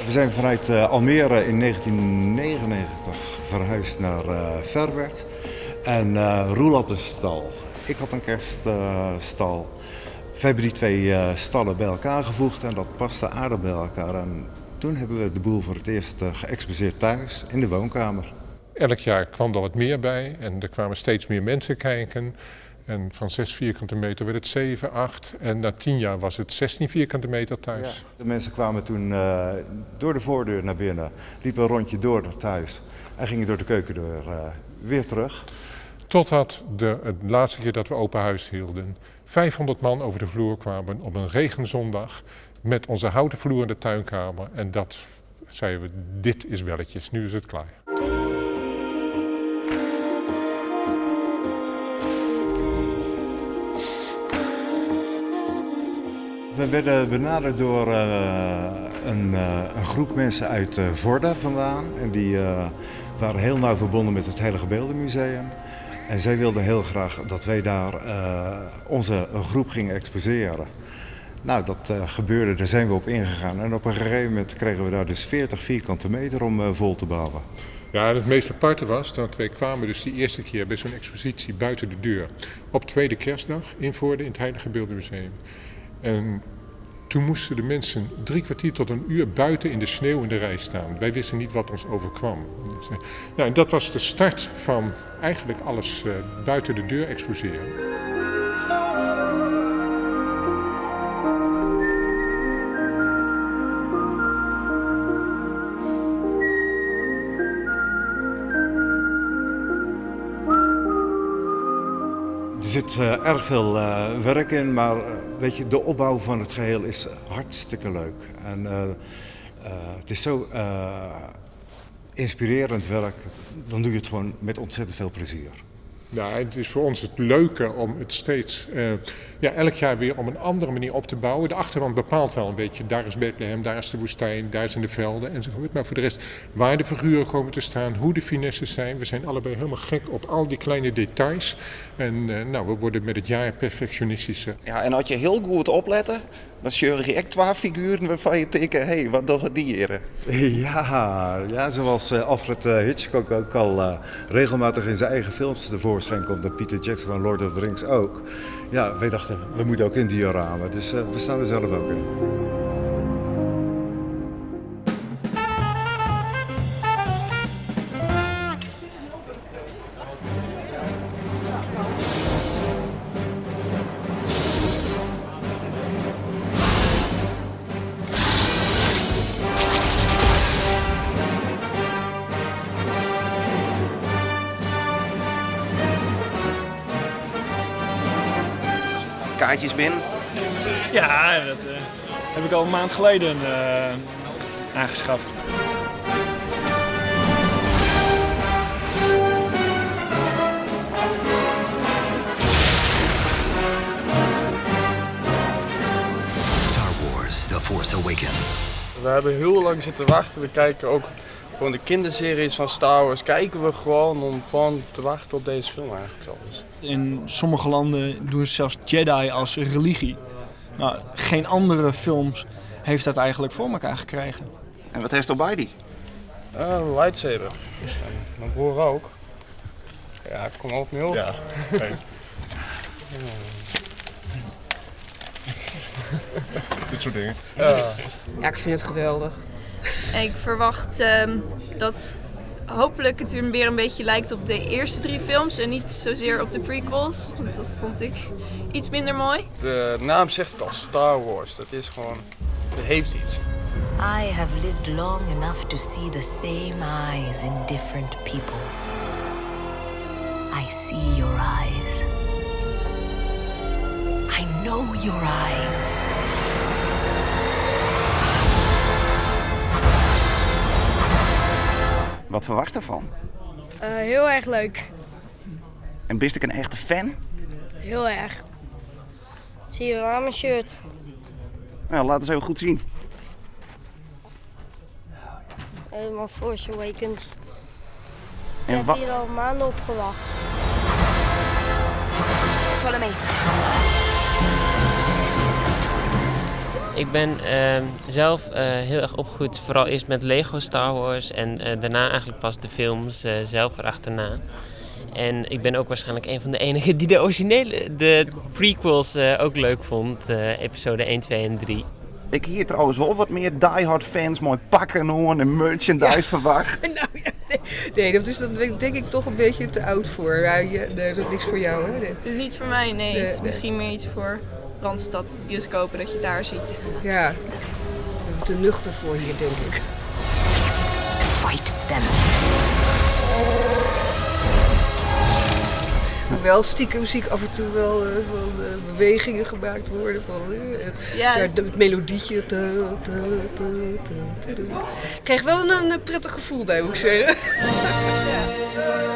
We zijn vanuit Almere in 1999 verhuisd naar Ferwert. En Roel had een stal. Ik had een kerststal. We hebben die twee stallen bij elkaar gevoegd en dat paste aardig bij elkaar. En toen hebben we de boel voor het eerst geëxposeerd thuis in de woonkamer. Elk jaar kwam er wat meer bij en er kwamen steeds meer mensen kijken. En van 6 vierkante meter werd het 7, 8 en na 10 jaar was het 16 vierkante meter thuis. Ja, de mensen kwamen toen door de voordeur naar binnen, liepen een rondje door naar thuis en gingen door de keukendeur weer terug. Totdat de laatste keer dat we open huis hielden, 500 man over de vloer kwamen op een regenzondag met onze houten vloer in de tuinkamer. En dat zeiden we, dit is welletjes, nu is het klaar. We werden benaderd door een groep mensen uit Vorden vandaan. En die waren heel nauw verbonden met het Heilige Beeldenmuseum. En zij wilden heel graag dat wij daar onze groep gingen exposeren. Nou, dat gebeurde, daar zijn we op ingegaan. En op een gegeven moment kregen we daar dus 40 vierkante meter om vol te bouwen. Ja, en het meest aparte was dat wij kwamen dus die eerste keer bij zo'n expositie buiten de deur. Op tweede kerstdag in Vorden in het Heilige Beeldenmuseum. En toen moesten de mensen 3 kwartier tot een uur buiten in de sneeuw in de rij staan. Wij wisten niet wat ons overkwam. Dus, nou, en dat was de start van eigenlijk alles buiten de deur exposeren. Er zit erg veel werk in, maar weet je, de opbouw van het geheel is hartstikke leuk. En het is zo inspirerend werk, dan doe je het gewoon met ontzettend veel plezier. Ja, het is voor ons het leuke om het steeds, elk jaar weer op een andere manier op te bouwen. De achterwand bepaalt wel een beetje, daar is Bethlehem, daar is de woestijn, daar zijn de velden enzovoort. Maar voor de rest, waar de figuren komen te staan, hoe de finesses zijn. We zijn allebei helemaal gek op al die kleine details. En we worden met het jaar perfectionistischer. Ja, en als je heel goed opletten, dan zie je echt 2 figuren waarvan je denkt, hé, hey, wat doen die hier? Ja, zoals Alfred Hitchcock ook al regelmatig in zijn eigen films tevoorschijn komt. En Peter Jackson van Lord of the Rings ook. Ja, wij dachten, we moeten ook in diorama. Dus we staan er zelf ook in. Kaartjes binnen? Ja, dat heb ik al een maand geleden aangeschaft. Star Wars: The Force Awakens. We hebben heel lang zitten wachten. We kijken ook gewoon de kinderseries van Star Wars. Kijken we gewoon om gewoon te wachten op deze film eigenlijk zelfs. In sommige landen doen ze zelfs Jedi als religie. Nou, geen andere films heeft dat eigenlijk voor elkaar gekregen. En wat heeft er bij die? Een lightsaber. Mijn broer ook. Ja, kom op, Neil. Ja, hey. Dit soort dingen. Ja. Ja, ik vind het geweldig. Ik verwacht dat hopelijk het weer een beetje lijkt op de eerste 3 films en niet zozeer op de prequels, want dat vond ik iets minder mooi. De naam zegt het al, Star Wars. Dat is gewoon, dat heeft iets. I have lived long enough to see the same eyes in different people. I see your eyes. I know your eyes. Wat verwacht je ervan? Heel erg leuk. En ben ik een echte fan? Heel erg. Dat zie je wel aan mijn shirt. Nou, laat eens even goed zien. Helemaal Force Awakens. En Ik heb hier al maanden op gewacht. Follow me. Ik ben zelf heel erg opgegroeid, vooral eerst met Lego Star Wars en daarna eigenlijk pas de films zelf erachterna. En ik ben ook waarschijnlijk een van de enigen die de originele, de prequels ook leuk vond. Episode 1, 2 en 3. Ik hier trouwens wel wat meer diehard fans mooi pakken hoor en merchandise verwacht. Nou ja, nee, dat is dan ben ik denk ik toch een beetje te oud voor. Ja, nee, dat is niks voor jou, hè? Nee. Het is niet voor mij, nee. Nee, het is nee. misschien meer iets voor Randstad bioscopen, dat je het daar ziet. Ja, daar ben ik te nuchter voor hier, denk ik. Fight them. Hoewel stiekem zie ik af en toe wel van, bewegingen gemaakt worden. Van, Ja. daar, het melodietje. Ta, ta, ta, ta, ta, ta. Ik krijg wel een prettig gevoel bij, moet ik zeggen. Ja.